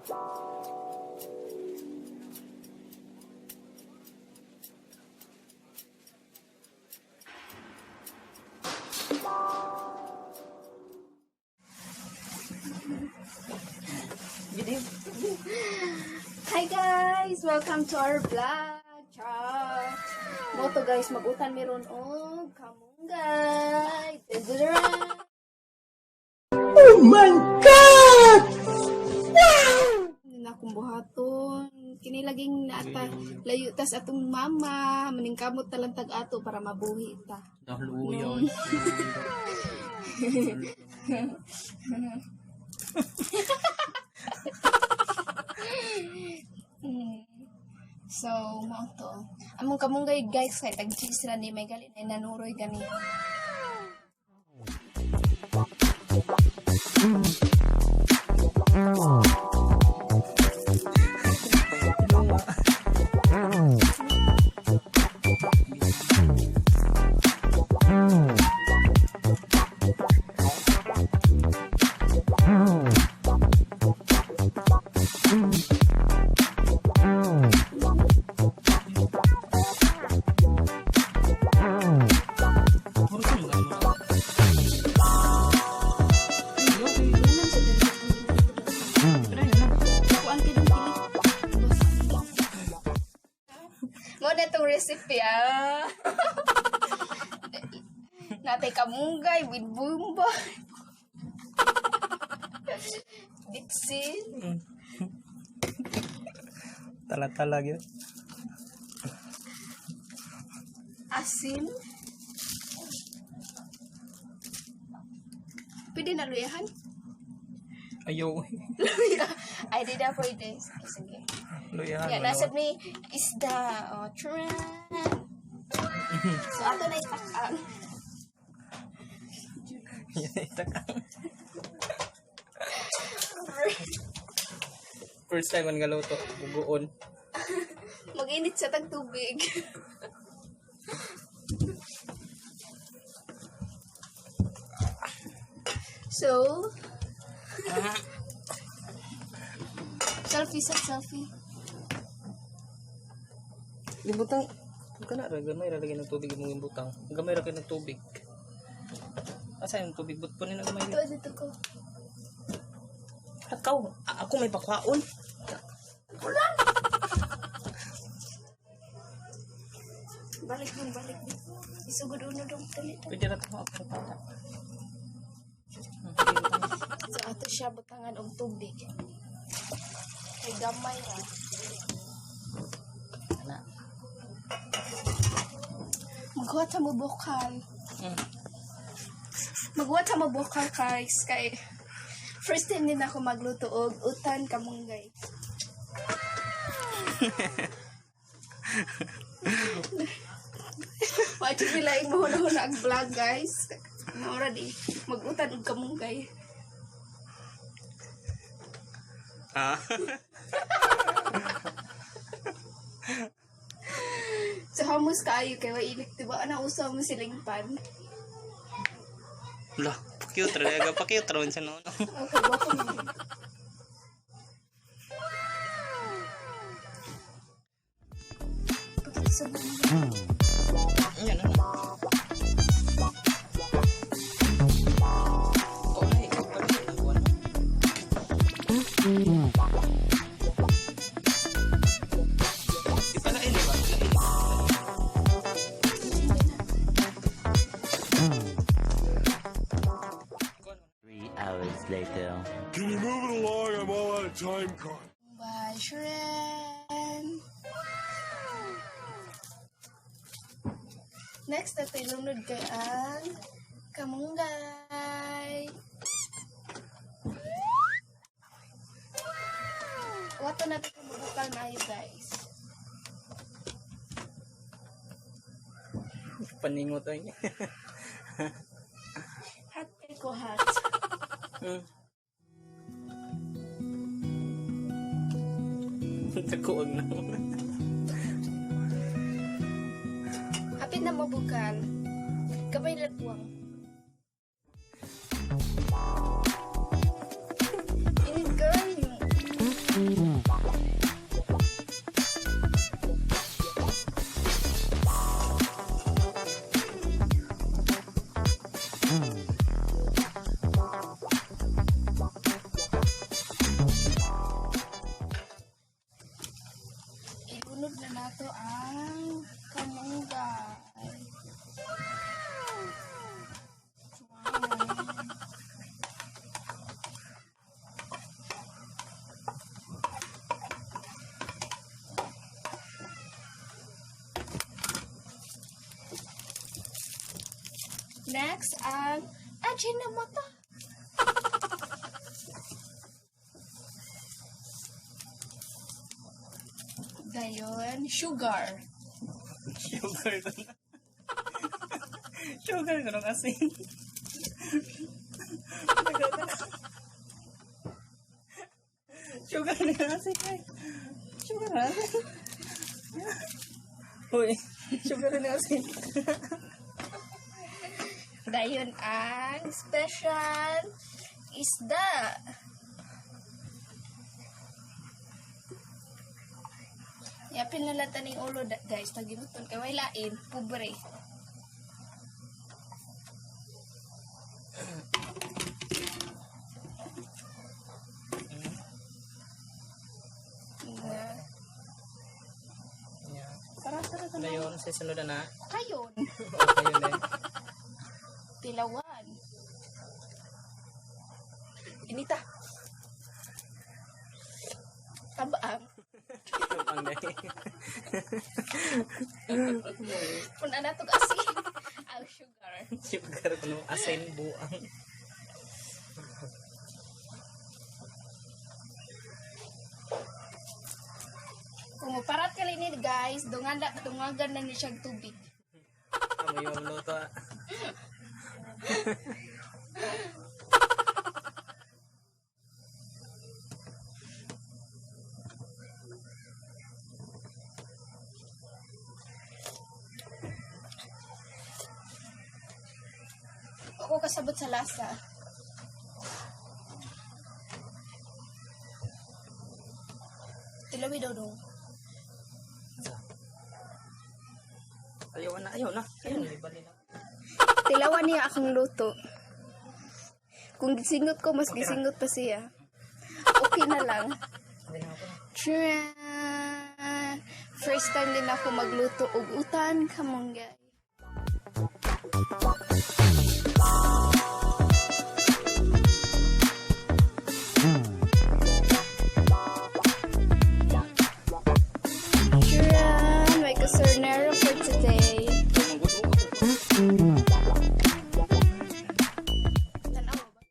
Hi guys! Welcome to our vlog! Char! Mo to guys, magutan meron og kamunggay! Tadadara! Oh my God! Hindi na akong buhaton. Kini laging naata layo tas atong mama, maningkamot talang tag ato para mabuhi ta. Naluya. So, mao to. Among kamunggay guys kay tag cheese ra ni may gali na nanuroy gani. Kuan kay dong pili. Mo na tong recipe ah. Natay kamunggay with bumba. Bitsin. Tala-tala gyud. Asin. Pwede na luyahan? Ayaw. Luya. Ay, di na pwede. Sige, sige. Luyahan. Yeah, wala. nasa may isda. Oh, try. So, ato na itakang. Itak. First time man galuto, bugoon. Mag-init sa tag tubig. So, selfie sa selfie. Libutang kana ra gamay ra lagi ng tubig imong butang. Gamay ra kay ng tubig. Asa yung tubig but punin na gamay. Ito, dito ko. Akaw, ako may pakwaon. Balik dun, balik dun. Isugod uno dong. Dali, dali. Pwede ra to ako pata. So, ato siya butangan og tubig. Kay gamay ra. Ana. Maghuwat sa mo bukal. Maghuwat sa mo bukal guys kay first time din ako magluto og utan kamunggay. Wa jud nila ing mahuna-huna ang vlog guys. Maura di magutan og kamunggay. Ah. So hamos kaayo kay wa ilik diba ana usa mo siling pan. Lah, cute ra ga pa-cute ra man siya noon. Okay, gwapo man. Putok sa bunga. Yan ano. Kulay, kulay, Ipalain, di ba? Ipalain. 3 hours later. Can you move it along? I'm all out of time card. Bye, Shren. Next na lunod kay ang kamunggay. Wato na ito mabukal maayo guys. Paningot ay. Hot kay ko hot. Takuog na. Hapit na mabukal. Kamay lagwang. Init kayo. Next, ang Ajinomoto. Dayon, sugar. Sugar ko na. Sugar ko ng asin. Sugar na ng asin. Ay. Sugar na asin. Uy, sugar na ng asin. Dayon ang special isda. Yapin na lang taning ulo guys, tagimuton kay way lain, pobre. Na, Yeah. tara, tara, tara. Dayon, sa sunod na. Kayon, Okay yun eh. tilawan. Inita. Tabaang. Ang day. Puna na tog asin. Ang sugar. Sugar ko ng asin buang. Kung maparat ka ni guys, dungan dungagan na ni siyang tubig. Amo yung luto ah. Ako kasabot sa lasa. Tilawi daw dong. Ayaw na, ayaw na. Ayaw na, ibali na. Tilawan niya akong luto. Kung gisingot ko, mas gisingot pa siya. Okay na lang. Hindi na ako na. Tcharan! First time din ako magluto og utan kamonggay. Tcharan! May kasernero for today. Tanawa ba?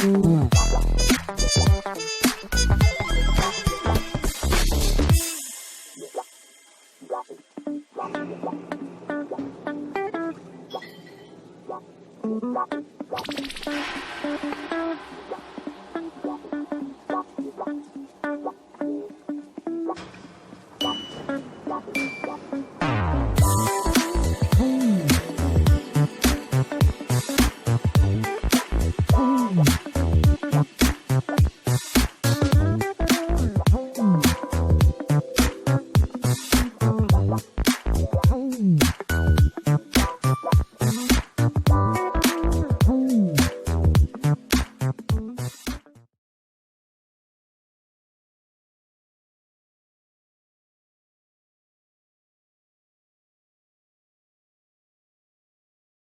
Bye.